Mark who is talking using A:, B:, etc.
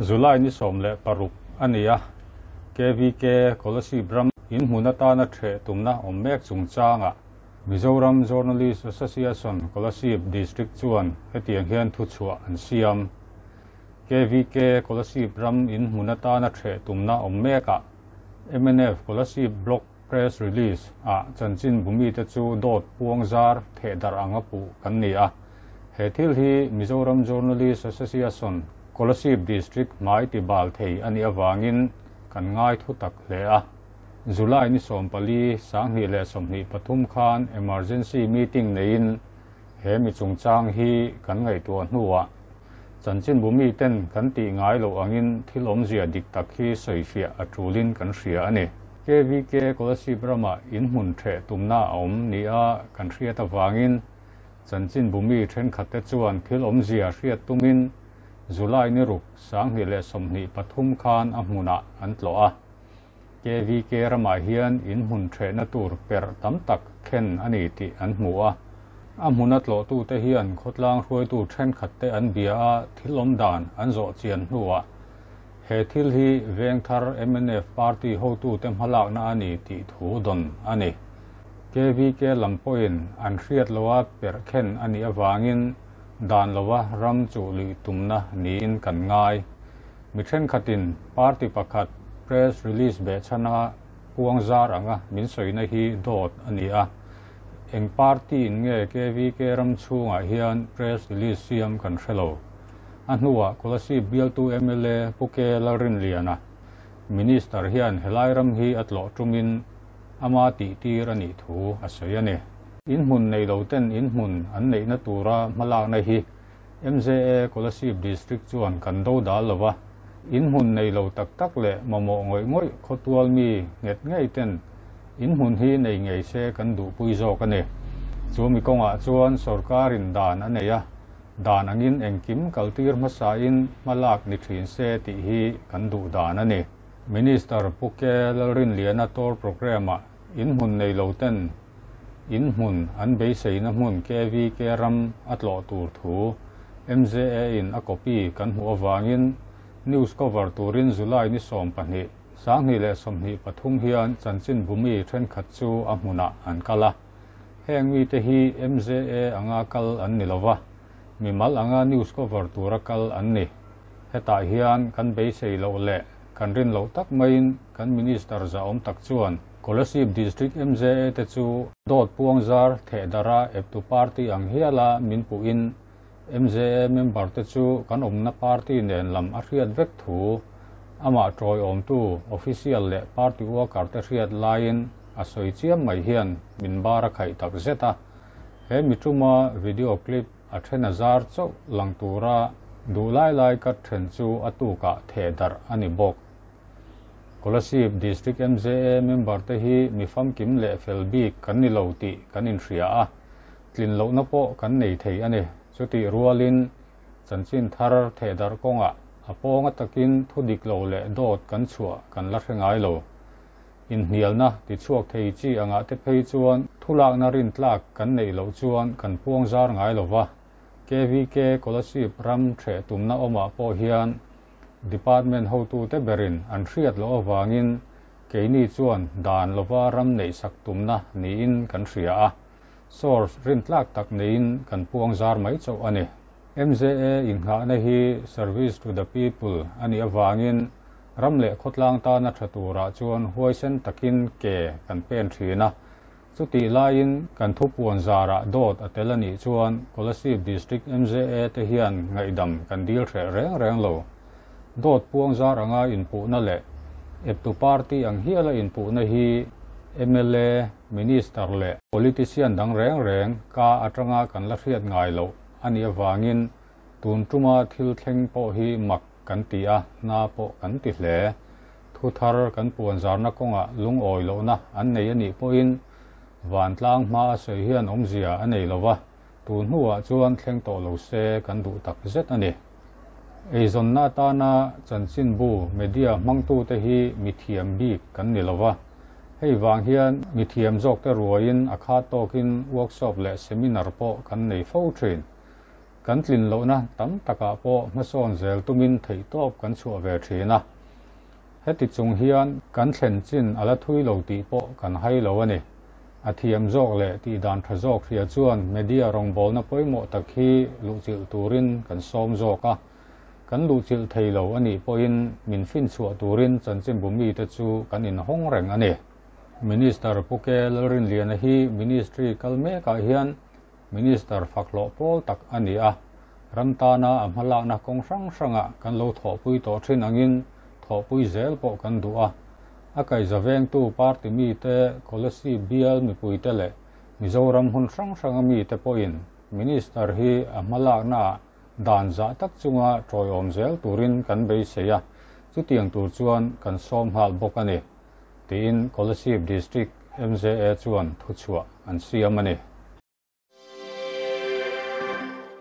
A: July ni 16 a ni a, KVK Kolasib ram in hmun atana ṭheh tumna awm mek chungchangah Mizoram Journalist Association Kolasib District chuan hetiang hian thuchhuah an siam. KVK Kolasib ram in hmun atana ṭheh tumna awm mekah mnf Kolasib Block Press Release ah chanchin bumite chu dawt puang zar theh darh anga puh kan ni a. He thil hi Mizoram Journalist Association Kolasib District hmai ti bal thei a nih avangin kan ngai thu tak hle a. July ni 14, 2023 khan emergency meeting neiin he mi chungchang hi kan ngaihtuah hnuah chanchin bumi ten kan tih ngai loh angin thil awmzia dik tak hi sawifiah a tulin kan hria a ni. KVK Kolasib ramah in hmun ṭheh tumna a awm ni a kan hriat avangin chanchin bumi ṭhenkhatte chuan thil awmzia hriat tumin July ni 6, 2023 khan a hmunah an tlawh a. KVK ramah hian in hmun ṭhehna tur perh tam tak khen a ni tih an hmu a. A hmuna tlawhtute hian khawtlang hruaitu ṭhenkhatte an bia a, thil awm dan an zawh chian hnuah he thil hi Vengthar mnf party hotute hmalakna a ni tih thu dawn a ni. KVK lam pawhin an hriat loa perh khen a nih avangin dan lova ram chu lui tumna niin kan ngai. Mi ṭhenkhatin party pakhat press release behchhana puang zar anga min sawina hi dawt a ni a. Eng party in nge KVK ram chhungah hian press release siam kan hre lo. A hnuah Kolasib bialtu MLA Pu K Lalrinliana Minister hian helai ram hi a tlawh tumin ama tih tir a nih thu a sawi a ni. In hmun nei lo ten in hmun an neihna tura hmalakna hi MJA Kolasib District chuan kan do dal lova, in hmun nei lo tak tak leh mamawh ngawih ngawih khawtual mi nghet ngei ten in hmun hi nei ngei se kan duhpui zawk a ni. Chu mi kawngah chuan sorkarin dan a nei a, dan angin engkim kaltir hmasain hmalak ni ṭhin se tih hi kan duh dan a ni. Minister Pu K Lalrinliana tour programme-ah in hmun nei lo ten in hmun an beiseina hmun KVK ram a tlawh tur thu MJA in a copy kan hmuh avangin news cover turin July ni 12, 2023 hian chanchin bumi ṭhenkhat chu a hmunah an kal a. Heng mite hi MJA anga kal an ni lova, mimal anga news cover tura kal an ni. Hetah hian kan beisei loh leh kan rin loh tak maiin kan minister za awm tak chuan Kolasib District MJA te chu dawt puang zar theh dara eptu party ang hiala min puhin MJA member te chu kan awmna party nen lam a hriat vek thu amah ṭawi awmtu official leh party worker te hriat laiin a sawi chiam mai hian min bar a khaih tak zet a. He mi ṭuma video clip a ṭhen a zar chauh lang tura duh lai lai kat ṭhen chu a tukah theh darh a ni bawk. Kolasib District MJA member te hi mi famkim leh fel bik kan ni lo tih kan inhria a, tlin lohna pawh kan nei thei a ni. Chutih rualin chanchin thar theh darh kawngah a pawnga takin thu dik lo leh dawt kan chhuah kan la hre ngai lo. Inhnialna tichhuak thei chi angah te phei chuan thulakna rin tlak kan neih loh chuan kan puang zar ngai lova. KVK Kolasib ram ṭheh tumna awmah pawh hian department hotute berin an hriat loh avangin keini chuan dan lova ram neih sak tumna niin kan hria a. Source rin tlak tak neiin kan puang zar mai chauh a ni. MJA inghahna hi service to the people a nih avangin ram leh khawtlang tana ṭha turah chuan huaisen takin ke kan pen ṭhin a. Chutih laiin kan thu puan zarah dawt a tel a nih chuan Kolasib District MJA te hian ngaihdam kan dil hreh reng reng lo. Dawt puang zar anga inpuhna leh eptu party ang hiala inpuhna hi MLA, Minister leh politician dang reng reng ka aṭanga kan la hriat ngai loh a nih avangin tun ṭuma thil thleng pawh hi mak kan ti a, na pawh kan ti hle. Thu thar kan puan zarna kawngah lungawi lohna an nei a nih pawhin vantlang hma a sawi hian awmzia a nei lova, tun hnuah chuan thleng tawh lo se kan duh tak zet a ni. Eizawnna atana chanchin bu media hmangtute hi mithiam bik kan ni lova, hei vang hian mithiam zawkte ruaiin a khat tawkin workshop leh seminar pawh kan nei fo ṭhin. Kan tlin lohna tam takah pawh hmasawn zel tumin theihtawp kan chhuah ve thin a. Heti chung hian kan thlen chin a la thui lo tih pawh kan hai lo a ni. A thiam zawk leh tihdan tha zawk hria chuan media rawngbawlna pawimawh tak hi luhchilh turin kan sawm zawk a. Kan luhchilh thei lo a nih pawhin min finchhuah turin chanchinbu mite chu kan inhawng reng a ni. Minister Pu K. Lalrinliana hi Ministry kal mekah hian Minister fak hlawh pawl tak a ni a, ram tana a hmalakna kawng hrang hrangah kan lo thawhpui tawh thin angin thawhpui zel pawh kan duh a. A kaihza vengtu party mite, Kolasib bial mipuite leh Mizoram hmun hrang hranga mite pawhin Minister hi a hmalaknaah dan zah tak chunga tawiawm zel turin kan beisei a, chutiang tur chuan kan sawm nghal bawk a ni, tiin Kolasib District MJA chuan thuchhuah an siam a ni.